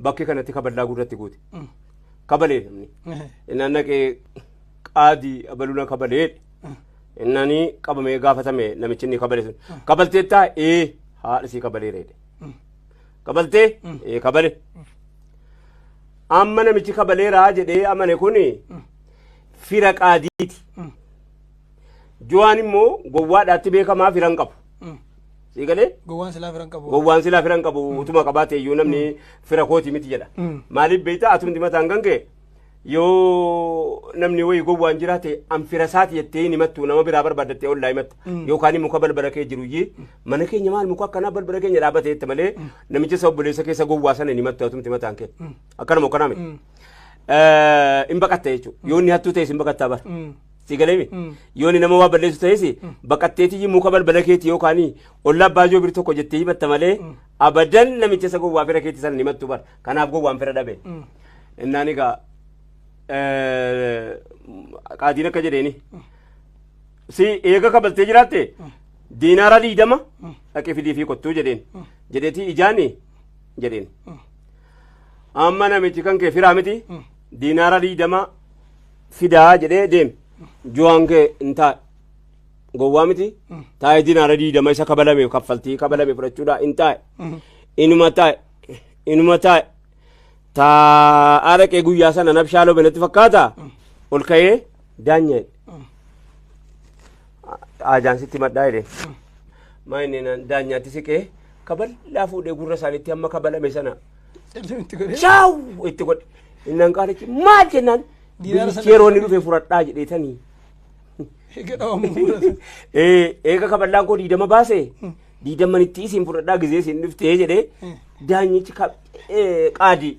Bakkee kanatti kaballaa gurratti guute. Kabalee namni. Innaan dhaqee qaadii abaluna kabalee. Innaan qabamee gaafatame namichi inni kabale sun. Kabalteettaa ee haadha sii kabalee reede. Kabaltee ee kabale. Amma namichi kabaleeraa jedhee amane kuni fira qaadiiti. Juwaan immoo gowwaadhaatti beekamaa fira hin qabu. Sii galee? Gowwaan silaa fira hin qabu. Gowwaan silaa fira hin qabu utuma qabaate iyyuu namni fira kooti miti jedha. Maaliif beektaa atumti mataan kan ka'e yoo namni wayii gowwaan jiraate an fira isaati jettee hin himattu nama biraa barbaaddattee ollaa himatta. Yookaan muka balbala kee jiru iyyii mana keenya maal muka akkanaa balbala keenya dhaabbate jette malee namicha isa obboleessa keessa gowwaa sana hin himattu atumti mataan kee. Akkanuma akkanaa miti. Hin baqatta jechuudha. Yoo inni hattuu ta'es hin baqattaa bara. Si galee yoo inni nama waa balleessu ta'es baqatteetii muka balbala keetii yookaan ollaa abbaa joobir tokko jettee himatta malee abadan namicha isa gowwaa fira keetii sana hin himattu bara. Kanaaf gowwaan fira dhabe. Innaan egaa qaadiin akka jedheeni. Si eega kabaltee jiraatte diinaara 20 dhaqee fidii fi kottuu jedheen. Jedheetii ijaani jedheen. Amma namichi kan kee firaa miti diinaara 20 fidaa jedhee deem. Juwaan kee hin taa'e. Gowwaa miti taa'ee diinaara 20 isa kabalame kaffaltii kabalame fudhachuudhaa hin taa'e. Inuma taa'e. Inuma taa'e. Taa'aa dhaqee guyyaa sana nabshaaloo benatti fakkaata. Ol ka'ee daanya jedhe. Ajaansitti maddaa jedhe. Maa inni daanyaatti siqee kaballaa fuudhee gurra isaaniitti hamma kabalame sana. Shaaw itti godhe. Innaan qaalichi maal jennaan biyyichi yeroo inni dhufe fudhadhaa jedheetanii. Eega kaballaan koo 20 baase 20 itti isin fudhadhaa gizee isin dhuftee jedhee daanyichi qaadii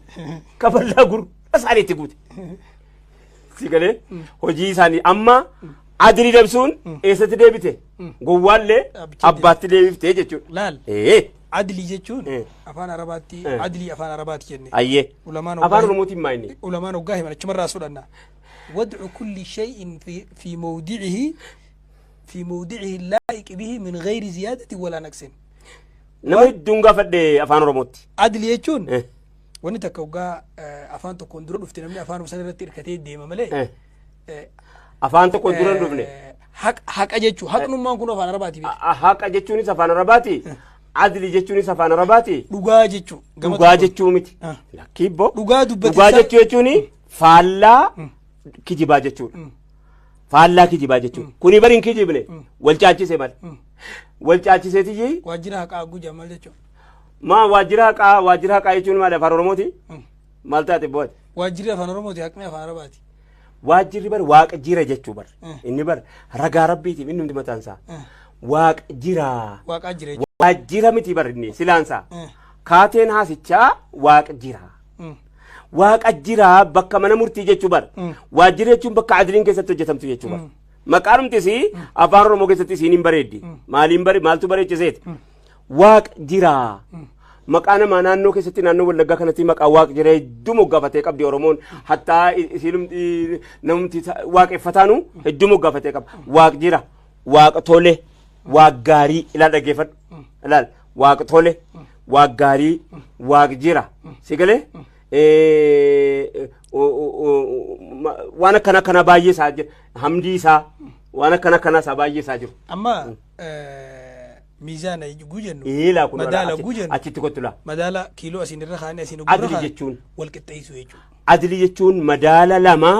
kaballaa gurra isaaniitti guute. Si galee hojii isaanii amma adilii dabsuun eessatti deebite? Gowwaallee abbaatti deebiftee jechuudha. Laal. Adlii jechuun afaan Arabaatti adlii afaan Arabaatti jenne. Ayyee. Afaan Oromootiin maa inni? Ulamaan hoggaa himan achumarraa fudhanna. Wad'u kulli shay'in fi mawdi'ihi fi mawdi'ihi laa'iqi bihi min ghayri ziyaadatin walaa naqsin. Nama hedduun gaafadhe afaan Oromootti. Adlii jechuun wanni takka hoggaa afaan tokkoon dura dhufte namni afaan sana irratti hirkatee deema malee. Afaan tokkoon dura hin dhufne. Haqa jechuun haqnummaan kun afaan Arabaati. Haqa jechuunis afaan Arabaati. Adli jechuunis afaan Arabaati. Dhugaa jechuun. Dhugaa jechuu miti. Lakkiibbo. Dhugaa dubbate. Dhugaa jechuu jechuun faallaa kijibaa jechuudha. Faallaa kijibaa jechuudha. Kuni bari hin kijibne wal caachise malee. Wal caachiseetiyyi. Waajjira haqaa guja maal jechuudha? Maa waajjira haqaa waajjira haqaa jechuun maali afaan Oromooti? Maal taate bu'aati? Waajjirri afaan Oromooti haqni afaan Arabaati. Waajjirri bar waaqa jira jechuu bar. Inni bar ragaa rabbiitiif inni hundi mataan isaa. Waaqa jira. Waaqaa jira jechuudha. Waajjira miti bar inni silaansaa. Kaateen haasichaa waaqa jira. Waaqa jira bakka mana murtii jechuu bar. Waajjira jechuun bakka adiliin keessatti hojjetamtu jechuu bar. Maqaanumtis afaan Oromoo keessatti isiin hin bareeddi. Maaliin bare maaltu bareechiseeti? Waaqa jira. Maqaa namaa naannoo keessatti naannoo Wallaggaa kanatti maqaa waaqa jira hedduu moggaafatee qabdi Oromoon. Hattaa isiinumti namumti waaqeffataanu hedduu moggaafatee qaba. Waaqa jira. Waaqa tole. Waaqa gaarii ilaal dhaggeeffadhu. Ilaal waaqa tole. Waaqa gaarii. Waaqa jira. Si galee? Waan akkana akkana baay'ee isaa jira. Hamdii isaa waan akkana akkana isaa baay'ee isaa jiru. Amma miizaana guu jennu. Eelaa kun madaala guu jennu. Achitti kottu laa. Madaala kiiloo asiin irra kaa'anii asiin gurra Adli jechuun. Wal qixxeessuu jechuudha. Adli jechuun madaala lama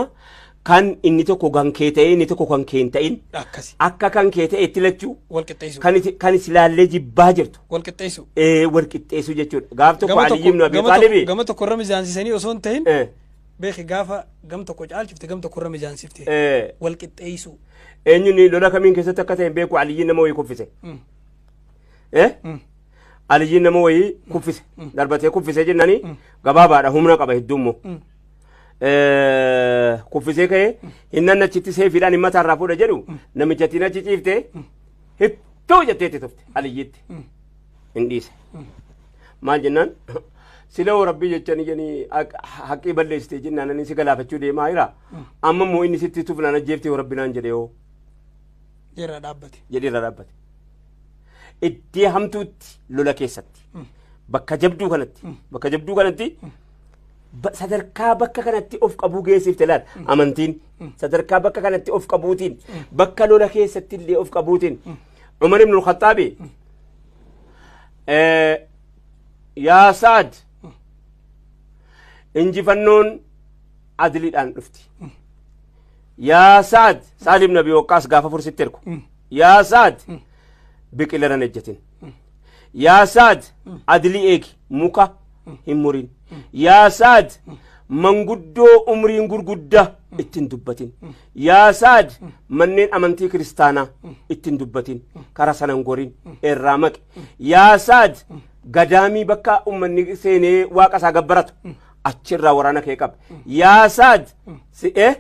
kan inni tokko kan kee ta'e inni tokko kan kee hin ta'in. Akkasi. Akka kan kee ta'e itti lachuu. Wal qixxeessuu. Kan isilaallee jibbaa jirtu. Wal qixxeessuu. Wal qixxeessuu jechuudha. Gaaf tokko Aliyyi ibn Abi Xaalibi. Gama tokko irra mizaansisanii osoo hin ta'in beeki gaafa gam tokko caalchifte gam tokko irra mizaansifte. Wal qixxeessuu. Eenyuun lola kamiin keessatti akka ta'e hin beeku Aliyyiin nama wayii kuffise. Aliyyiin nama wayii kuffise. Darbatee kuffise jennani gabaabaadha humna qaba hedduu immoo. Kuffisee ka'ee hinnan achitti seefiidhaan hin mataarraa fuudha jedhu namichattiin achi ciifte hittoo jettee itti tufte Aliyyiitti. Hin dhiise. Maal jennaan sila hoo rabbii jechanii jedhanii haqqii balleessite jennaan ani si galaafachuu deemaa jira. Amma immoo inni sitti tufnaan ajjeefte hoo rabbi naan jedhe hoo. Irra dhaabbate. Jedhee irra dhaabbate. Iddee hamtuutti lola keessatti bakka jabduu kanatti bakka jabduu kanatti Sadarkaa bakka kanatti of qabuu geessifte laal amantiin sadarkaa bakka kanatti of qabuutiin bakka lola keessatti illee of qabuutiin. Umar ibn al-Khattaabi, "Yaa Saad, injifannoon adliidhaan dhufti. Yaa Saad," Saad ibn Abi Waqqaas gaafa fursitti ergu, "Yaa Saad, biqila irra hin ejjetin. Yaa Saad, adlii eegi, muka hin murin. Yaa Saad, manguddoo umriin gurguddaa ittiin dubbatin. Yaa Saad, manneen amantii kiristaanaa ittiin dubbatin, karaa sanan gorin, irraa maqi. Yaa Saad, gadaamii bakka ummanni seenee waaqa isaa gabbaratu achirraa waraana kee qaba. Yaa Saad, si'ee